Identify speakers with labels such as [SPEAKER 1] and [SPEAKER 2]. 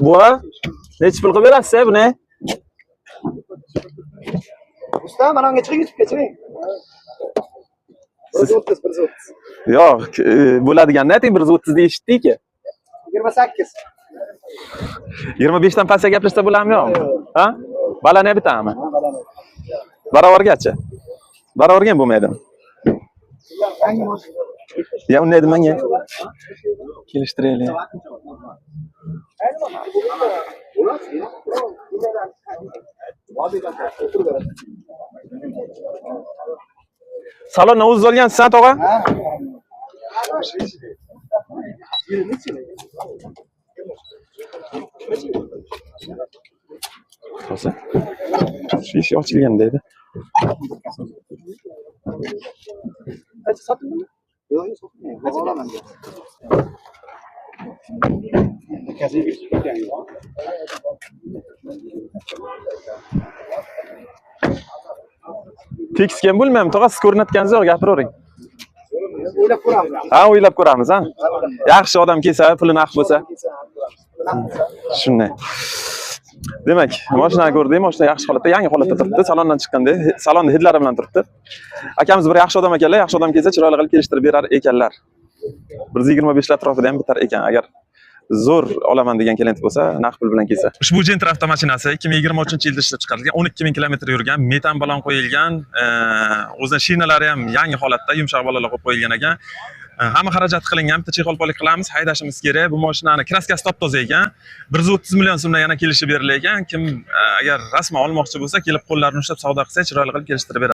[SPEAKER 1] Buva, nechi pul qilib berasiz buni?
[SPEAKER 2] Usta, mana unga chiqing, chiqing. 130, 130.
[SPEAKER 1] Yo'q, bo'ladiganini ayting, 130 ni eshitdik-ki.
[SPEAKER 2] 28.
[SPEAKER 1] 25 dan pastga gaplashsa bo'ladimi yo'qmi? Ha? Balani bitami? Baravargachi. Baravarga ham bo'lmaydimi? Ya unday demang. Kelishtiraylik. Salonni o'zingiz olgansiz, tog'a? Hozir. Shu eshik ochilgan deydi.
[SPEAKER 2] Qancha sotildimi? Yo'q, yo'q, sotmayman. Olaman.
[SPEAKER 1] Tekisga ham bo'lmaymi, tog'a? Siz ko'rinayotganingiz yo'q, gapiravering.
[SPEAKER 2] O'ylab ko'ramiz.
[SPEAKER 1] Ha, o'ylab ko'ramiz, ha. Yaxshi odam kelsa, puli naqd bo'lsa. Shunday. Demak, mashinani ko'rdik, mashina yaxshi holatda, yangi holatda turibdi, salondan chiqqanda, salonni hidlari bilan turibdi. Akamiz bir yaxshi odam ekanlar, yaxshi odam kelsa chiroyli qilib kelishtirib berar ekanlar. 125 atrofida ham bitar ekan, agar zo'r olaman degan klient bo'lsa, naqd pul bilan kelsa. Ushbu Gentra avtomashinasi 2023-yilda ishlab chiqarilgan, 12 000 kilometr yurgan, metan balon qo'yilgan, o'zini shinalari ham yangi holatda, yumshoq ballonlar qo'yib qo'yilgan ekan. Hamma xarajat qilingan, bitta chexolpolik qilamiz, haydashimiz kerak. Bu mashinani kraskasi top-toza ekan. 130 million so'mdan yana kelishib berilar ekan. Kim agar rasman olmoqchi bo'lsa, kelib qo'llarini ushlab savdo qilsa, chiroyli qilib kelishtirib beradi.